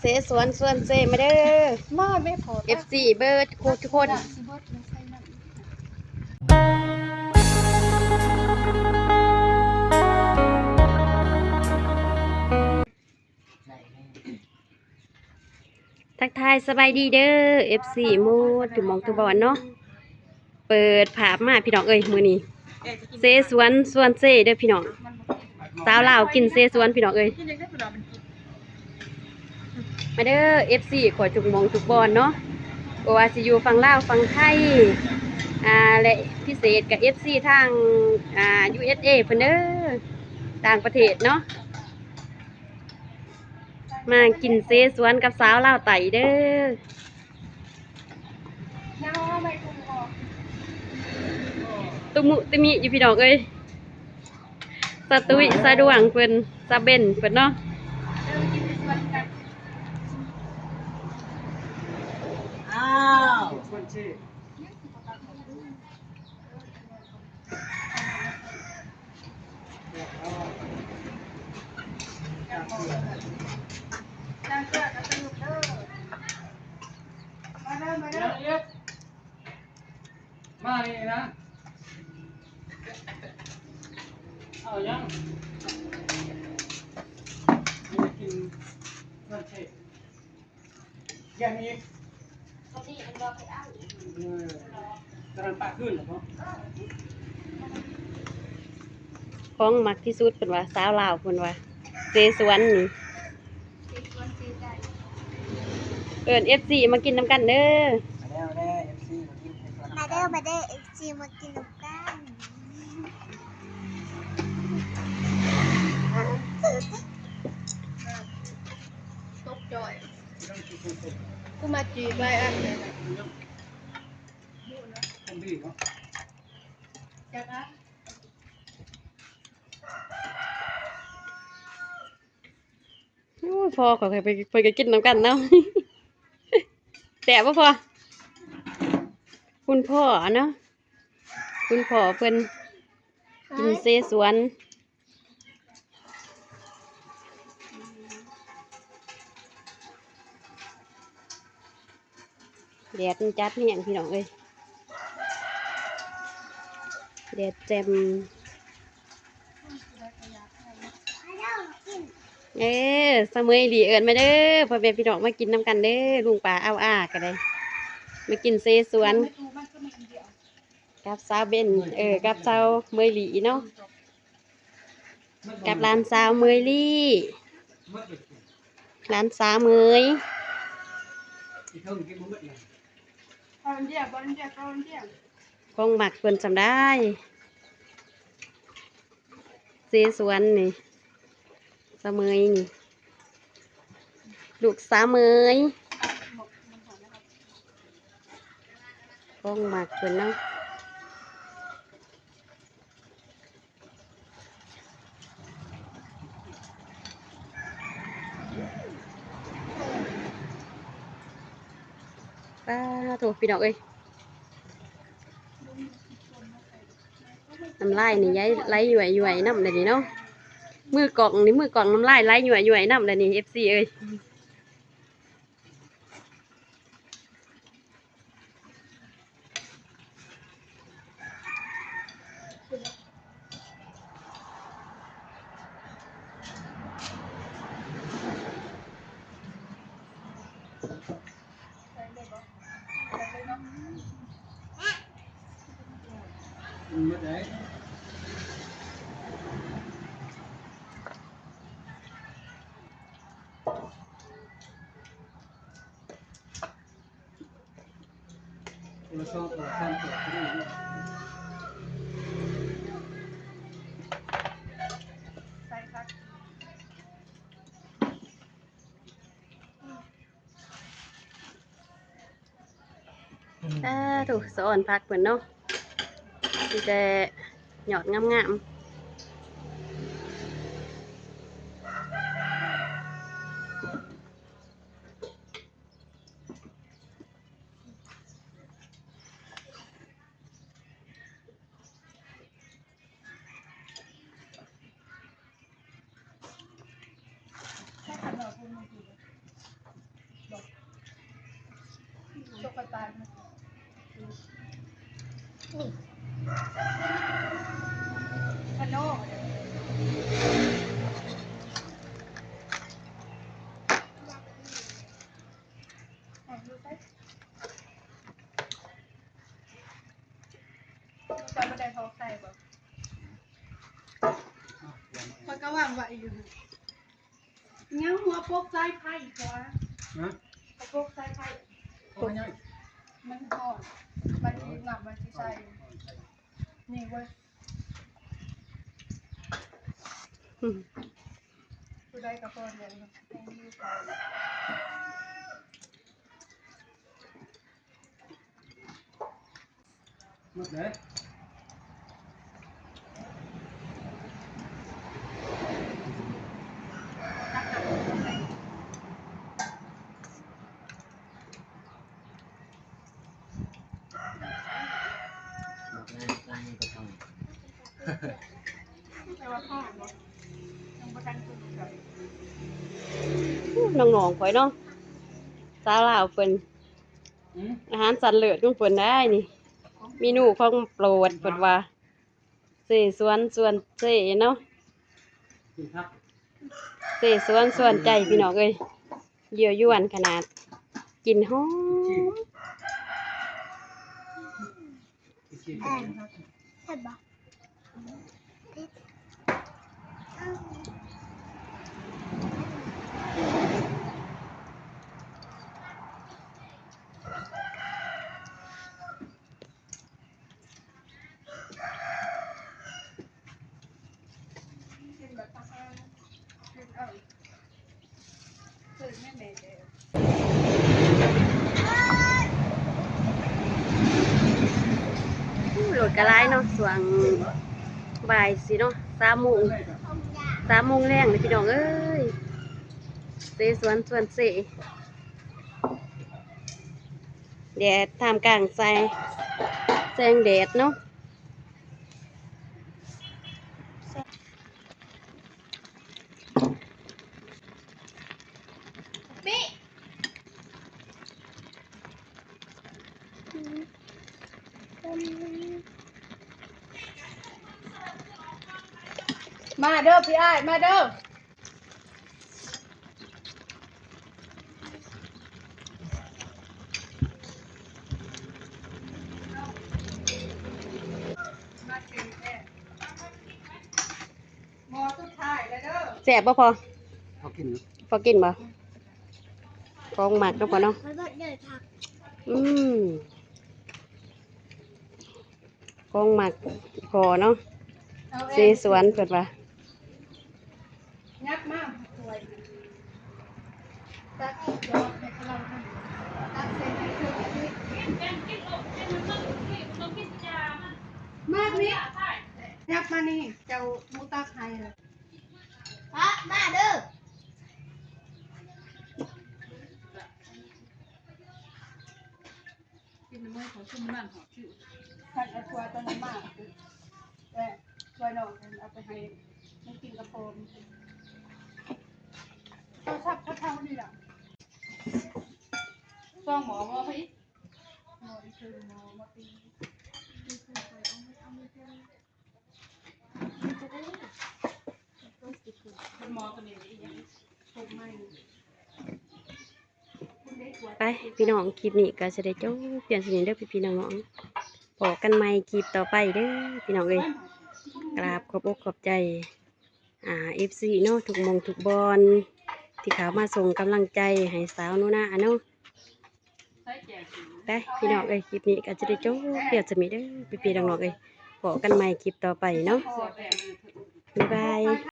ເຊສວນຊວນເຊ ມາເດີ ມາແມ່ພໍ່ ເອັຟຊີ ເບິດທຸກຄົນ. ທັກທາຍສະບາຍດີເດີ ເອັຟຊີ ໝົດທຸກໝ່ອງທຸກບ່ອນເນາະ. ເປີດພາບມາພີ່ນ້ອງເອີຍ ມື້ນີ້ເຊສວນຊວນເຊເດີພີ່ນ້ອງ. ສາວລາວກິນເຊສວນພີ່ນ້ອງເອີຍ. ມາເດີ ເອັຟຊີ ຂ້ອຍທຸກໝ່ອງທຸກບ່ອນເນາະ ບໍ່ວ່າຊິຢູ່ຝັ່ງລາວຝັ່ງໄທ ອ່າ ແລະ ພິເສດກັບ ເອັຟຊີ ທາງ ອ່າ ຢູເອັສເອ ເພິ່ນເດີ ຕ່າງປະເທດເນາະ. ມາກິນເຊສວນກັບສາວລາວໃຕ້ເດີ. ຕຸມຸຕິມິຢູ່ພີ່ນ້ອງເອີຍ ສາຕຸ້ຍ ສາດວງເພິ່ນ ສາເບັນເພິ່ນເນາະ. ອ້າວ ມານີ້ນະ ເອົາຫຍັງ ກິນເງິນເທດ. ຢ່າງນີ້ ໂຕນີ້ມັນບໍ່ໄປເອົາອີກ ເອີ ກຳລັງປະຄືນແລ້ວເນາະ. ຂອງມັກທີ່ສຸດເພິ່ນວ່າ ສາວລາວເພິ່ນວ່າ ເຊສວນນີ້ ເຊສວນເຊໃຈ. ເອີ້ນ ເອັຟຊີ ມາກິນນຳກັນເດີ. ມາເດີ ມາເດີ ເອັຟຊີ ມາກິນເຊສວນ ມາເດີ ມາເດີ ເອັຟຊີ ມາກິນນຳກັນ. ຕົກຈ່ອຍ. ກູມາຈີບຫຼາຍອັນເລີຍນະ ຈັກອັນ. ໂອ້ຍ ພໍ່ຂ້ອຍ ເພິ່ນ ເພິ່ນກໍກິນນຳກັນເນາະ. ແຊບບໍ່ພໍ່? ຄຸນພໍ່ເນາະ ຄຸນພໍ່ເພິ່ນກິນເຊສວນ. ແດດມັນຈັດແຮງພີ່ນ້ອງເອີຍ ແດດແຈ່ມ. ເອີ ສະເໝີຍລີ ເອີ້ນມາເດີ ພໍ່ແມ່ພີ່ນ້ອງ ມາກິນນຳກັນເດີ. ລຸງປ້າອາວອາກໍໄດ້ມາກິນເຊສວນ ກັບສາວເບັນ ເອີ ກັບສາວເໝີຍລີເນາະ ກັບຫຼານສາວເໝີຍລີ ຫຼານສາວເໝີຍ. ຂອງມັກເພິ່ນສ່ຳໃດ ເຊສວນນີ້ ສາວເໝີຍນີ້ ລູກສາວເໝີຍ ຂອງມັກເພິ່ນເນາະ. ປາໂທ້ ພີ່ນ້ອງເອີຍ ນ້ຳລາຍນີ້ໄຫຼ ໄຫຼຍ້ວຍໆນຳແລ້ວນີ້ເນາະ. ມືກ້ອງນີ້ ມືກ້ອງນ້ຳລາຍໄຫຼຍ້ວຍໆນຳແລ້ວນີ້ ເອັຟຊີ ເອີຍ. ອາ ໂທ້ ສະອອນຜັກເພິ່ນເນາະ ມີແຕ່ຍອດງາມໆ. ໃສ່ຂະໜົມເພິ່ນມາກິນ. ຂ້ອຍຕາຍ ນີ້ ຄະໂນ ແມ່ນຢູ່ໃສ? ຂ້ອຍບໍ່ໄດ້ເອົາໄຂ່ບໍ່? ຂ້ອຍກໍວາງໄວ້ຢູ່ ຍັງຫົວປົກສາຍໄຟຕົວະ. ຮະ? ຫົວປົກສາຍໄຟ ໂອ້ຍ ມັນຮ້ອນ ມັນຊິນັບ ມັນຊິໃສ່ ຮ້ອນ ຮ້ອນໄຟ ນີ້ເວີຍ ອືມ ຜູ້ໃດກໍພໍແລ້ວ ຍັງມີໄຟ. ໝົດເລີຍ ແຕ່ວ່າຫອມບໍ່ ຍັງບໍ່ທັນສຸກເທື່ອ. ອູ້ ນ້ອງໆຂ້ອຍເນາະ ສາວລາວເພິ່ນ ອືມ ອາຫານຊັ້ນເລີດຂອງເພິ່ນໄດ໋ນີ້ ເມນູຂອງໂປດເພິ່ນວ່າ ເຊຊວນຊວນເຊເນາະ ກິນຜັກ ເຊຊວນຊວນໃຈພີ່ນ້ອງເອີຍ ຍົວຍວນຂະໜາດ ກິ່ນຫອມ ແຊບບໍ່? ໂອ້ ລົດກໍຫຼາຍເນາະ ຊ່ວງບ່າຍຊີ້ເນາະ ສາມໂມງ ສາມໂມງແລງເລີຍພີ່ນ້ອງເອີຍ ເຊຊວນຊວນເຊ ແດດ ທ່າມກາງໃສແສງແດດເນາະ. ມາເດີພີ່ອ້າຍ ມາເດີ. ໝໍ້ສຸດທ້າຍແລ້ວເດີ. ແຊບບໍ່ພໍ່? ພໍກິນຢູ່. ພໍກິນບໍ່? ຂອງມັກເນາະພໍ່ເນາະ. ອືມ. ຂອງມັກພໍ່ເນາະ ເຊຊວນເພິ່ນວ່າ. ຍັບມາຖ້ວຍ ຕັກຈອກໃຫ້ເຂົາເຈົ້າ ຕັກໃສ່ໃຫ້ເຂົາເຈົ້າ. ມານີ້ ຍັບມານີ້ ເຈົ້າໝູຕັກໃຫ້ລະ. ປະ ມາເດີ. ກິນນ້ຳມັນຂອງຊຸມນັ້ນຫອດຊື່ ຄັນເອົາຖ້ວຍຕົວນັ້ນມາ ແຕ່ຖ້ວຍນອກເອົາໄປໃຫ້ມັນກິນກັບໂຟມ. ໂທລະສັບເຂົາເທົ່ານີ້ລະ ສອງໝໍ້ ໝໍ້ໄປອີກ ໝໍ້ອີກຄືໝໍ້ ໝໍ້ຕີ. ໄປພີ່ນ້ອງ ຄລິບນີ້ກໍຊິໄດ້ຈົບພຽງສ່ຳນີ້ເດີພີ່ໆນ້ອງໆ. ພໍ້ກັນໃໝ່ຄລິບຕໍ່ໄປເດີພີ່ນ້ອງເອີຍ. ກາບຂອບອົກຂອບໃຈ ອ່າ ເອັຟຊີເນາະ ທຸກໝ່ອງທຸກບ່ອນທີ່ເຂົ້າມາສົ່ງກຳລັງໃຈໃຫ້ສາວໜູນາເນາະ. ໄປພີ່ນ້ອງເອີຍ ຄລິບນີ້ກໍຈະໄດ້ຈົບພຽງສ່ຳນີ້ເດີພີ່ໆນ້ອງໆເອີຍ. ພໍ້ກັນໃໝ່ຄລິບຕໍ່ໄປເນາະ ບາຍບາຍ.